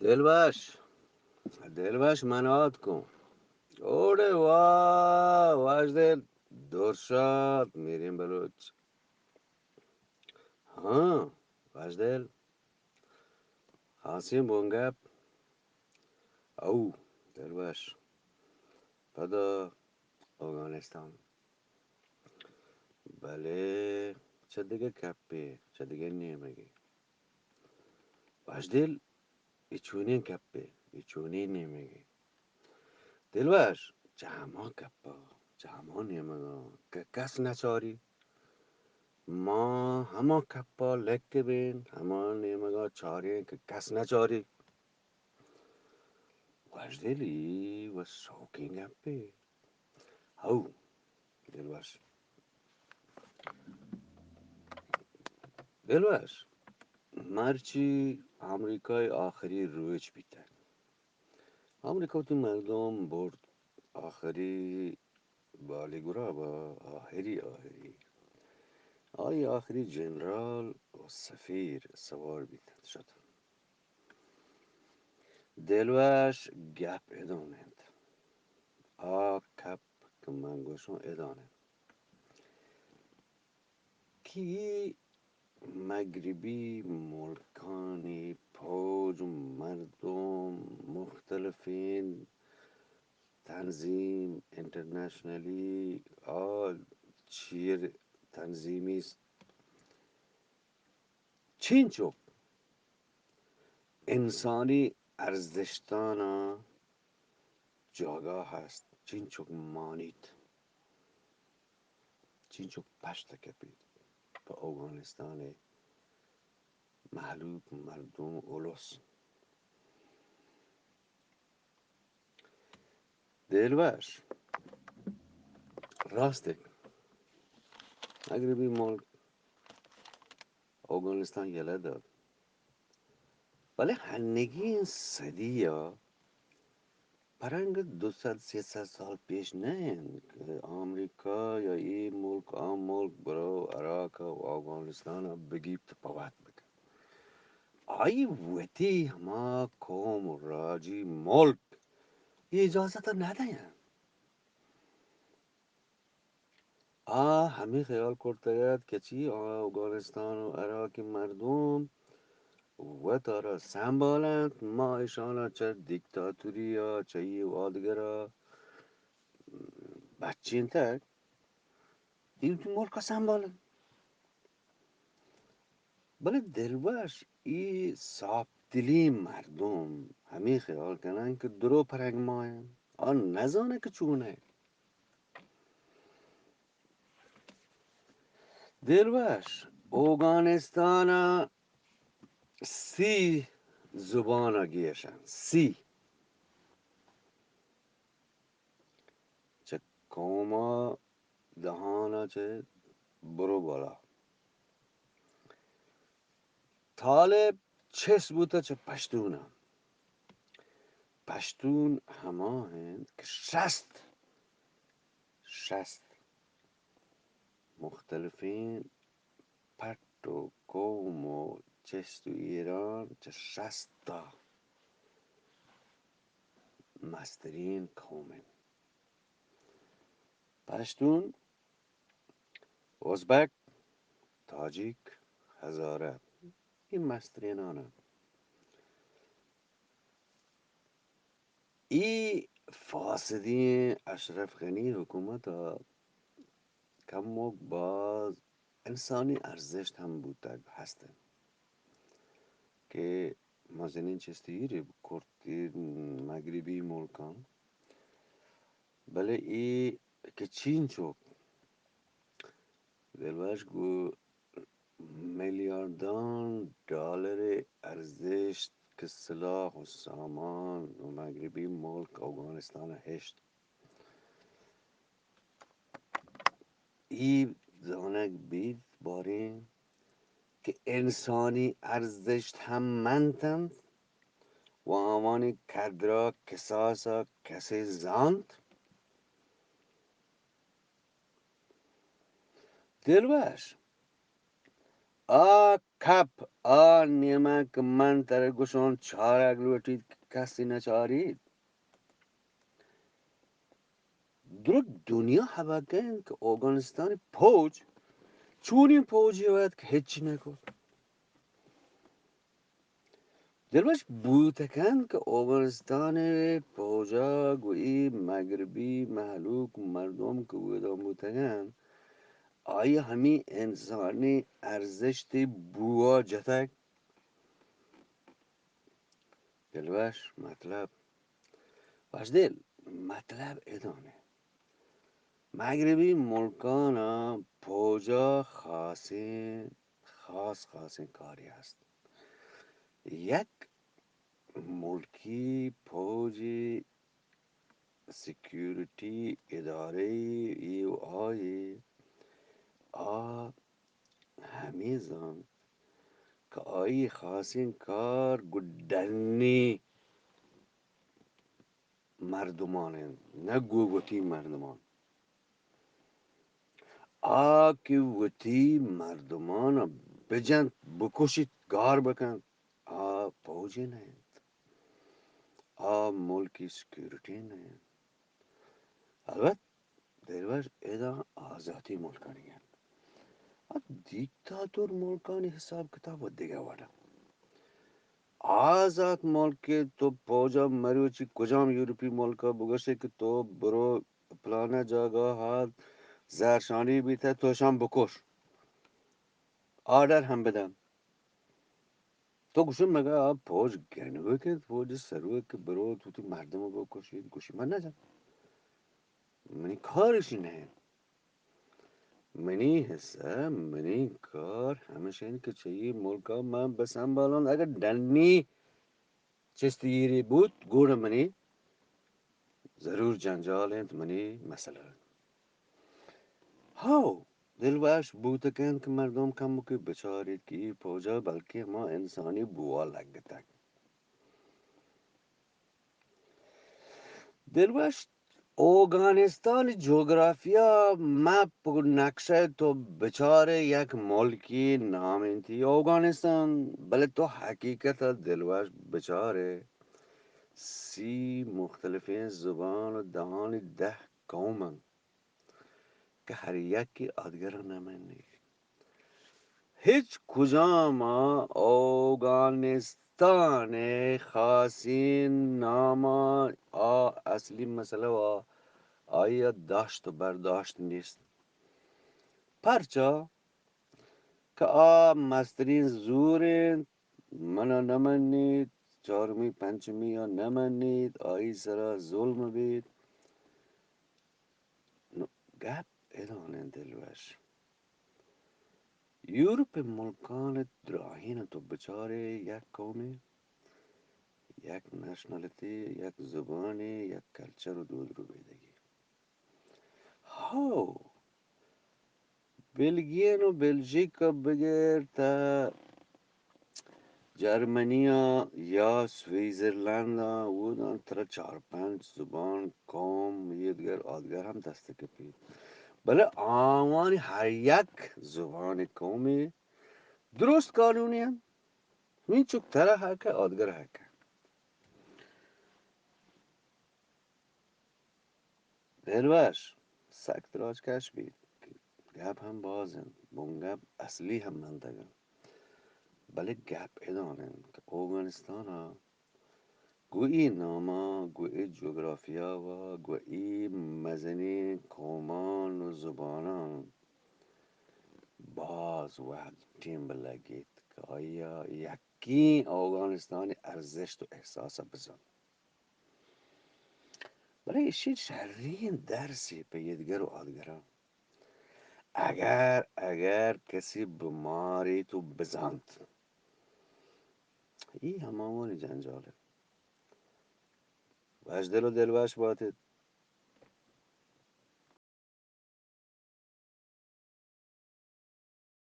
دلوش، دلوش من آتکوں. اوڑے واہ، واجدل، درشات، میریں بلوچ. ہاں، واجدل، خاصیں بونگپ. او، دلوش، پدا اوگانستان. بلے چہ دگہ کپے، چہ دگہ نیمگے. واجدل، اے چونیں کپے، اے چونیں نیمگے. دلوش، چہ ہما کپا، چہ ہما نیمگا کہ کس نچاری. ما ہما کپا لک بین، ہما نیمگا چاریں کہ کس نچاری. واجدل، اے و شوکیں گپے. ہو، دلوش. دلوش، مرچی آمریکای آخری روچ بیتگ. آمریکا وتی مردم برد آخری بالی گرابا، آخری، آخری. آئی آخری جنرال و سفیر سوار بیتنت، شتنت. دلوش، گپ ادان انت. آ کپ کہ من گوشوں ادان انت کہ مغربی ملکانی پوج و مردم، مختلفیں تنظیم، انٹرنیشنلی آ چیر تنظیمی چینچک انسانی ارزشتانا جاگہ ہست، چینچک مانیت، چینچک پشت کپیت پہ اوگانستان مہلوک، مردم، الس. دلوش، راست انت، مغربی ملک اوگانستان یلہ دات، بلے ہنگیں صدی ء پرنگ دو سد سے سد سال پیش نہ انت کہ آمریکا یا اے ملک آ ملک برو عراق ء اوگانستان ء بگیپت پہ وت بکن. آئی وتی ہما قوم و راجی ملک اجازت نہ دینت. آ ہمے خیال کرتگ ات کہ چی آ اوگانستان و عراقی مردم وتارا سنبال انت، ما اشانا چہ دیکتاتوری ء چہ اے وادگر ء بچینتگ، اے وتی ملک ء سنبال انت. بلے دلوش، اے صاف دلیں مردم ہمے خیال کنن کہ درو پرنگ ما انت، آ نزانن کہ چون انت. دلوش، اوگانستان ء سی زبان ء گیش انت، سی. چہ قوم ء دہان ء چہ برو بالا. طالب چست بوتہ چہ پشتون ء. پشتون ہما انت کہ شست، شست مختلفیں پٹ و قوم و چست و ایران چہ شست ء مسترین قوم انت. پشتون، ازبک، تاجیک، ہزارہ، اے مسترینان انت. اے فاسدیں اشرف غنی حکومت ء کموک باز انسانی ارزشت ہم بوتگ ہست انت کہ مزنیں چست ایر کرت اے مغربی ملکاں، بلے اے کہ چینچک دلوش گوں میلیاردان ڈالر ارزشت کہ سلاح و سامان و مغربی ملک اوگانستان ء ہشت. اے زانگ بیت باریں کہ انسانی ارزشت ہم منت انت و آوانی قدر ء کساس ء کسے زانت؟ دلوش، آ کپ، آ نیمگ کہ من ترا گوشان چارگ لوٹیت، کسی نچاریت۔ درک دنیا ہبر کن کہ اوگانستان پوج چونی پوجی وت کہ ہچ نکو۔ دلوش بوت کن کہ اوگانستان پوجا گوئی مغربی مہلوک مردم کہ ویدان بوتگن، آئی ہمی انسانی ارزشتی بوا جتگ۔ دلوش مطلب، وشدل مطلب ادانے۔ مغربی ملکانا پوجا خاصیں، خاص خاصیں کاری ہست۔ یک ملکی پوجی سیکیورٹی ادارہ ای و آئی آ ہمے زانت کہ آئی خاصیں کار گڈنی مردمان انت، نہ گوں وتی مردمان۔ آ کہ وتی مردمان بجنت، بکشیت، گار بکنت، آ پوجے نہ انت، آ ملکی سیکیورٹی نہ انت۔ البت دلوش ادا آزاتی ملکانی انت۔ آ دیکتاتور ملکانی حساب کتاب و دگہ وڑا۔ آزات ملک تو پوجا مروچی کجام یورپی ملکا بگوشے کہ تو برو پلانا جاگہ ہا زہرشانی بیتہ، تو شان بکش، آرڈر ہم بدن۔ تو گوشے مگہ آ پوج گنوک انت، پوج سروک کہ برو تو وتی مردم بکشیت، گوشی من نجم، منی کار اشی نہ انت۔ منی حصہ، منی کار ہمیش انت کہ چہ اے ملکا من بسنبالان، اگر ڈنی چست ایری بوت، گڑا منی ضرور جنجال انت، منی مسئلہ انت۔ ہاو، دلوش بوت کنت کہ مردم کمکے بچاریت کہ اے پوجا بلکیں ہما انسانی بوا لگتگ۔ دلوش، اوگانستان جغرافیا مپ و نقشہ تو بچارے یک ملکی نام انتی اوگانستان، بلے تو حقیقت دلوش بچارے سی مختلفیں زبان و دہانی دہ قوم انت کہ ہر یکی آدگرا نہ منی۔ ہچ کجام ء اوگانستان ء خاصیں نام ء آ اصلی مسئلہ و آئی ء داشت و برداشت نیست۔ پرچا کہ آ مستریں زور انت، من ء نہ منیت، چارمی پنچمی ء نہ منیت، آئی سرا ظلم بیت۔ نو، گپ ادان انت دلوش۔ یورپ ملکان دراہین تو بچارے یک قومے، یک نیشنلٹی، یک زبانے، یک کلچر و دود روبیدگی۔ ہاو، بلگین و بلژیک ء بگر تا جرمنی ء یا سوئٹزرلینڈ ء اوداں ترا چار پنچ زبان، قوم، ایدگر آدگر ہم دست کپیت۔ بلے آوانی ہر یک زبان قومی درست قانونی انت۔ ہمینچک ترا حق ء آدگر حق ء۔ دلوش، سک دراج کش بیت۔ گپ ہم باز انت، بنگپ اصلی ہم منتگ انت۔ بلے گپ ادان انت کہ اوگانستان ء گوں اے نام ء، گوں اے جغرافیا ء، گوں اے مزنیں قومان و زبانان باز وہد ٹیم لگیت کہ آئی ء یکیں اوگانستانی ارزشت و احساس ء بزان۔ بلے ایشی شریں درسے پہ ایدگر و آدگراں۔ اگر، اگر کسی بماریت و بزانت، اے ہماوانی جنجال انت۔ وشدل و دلوش باتیت۔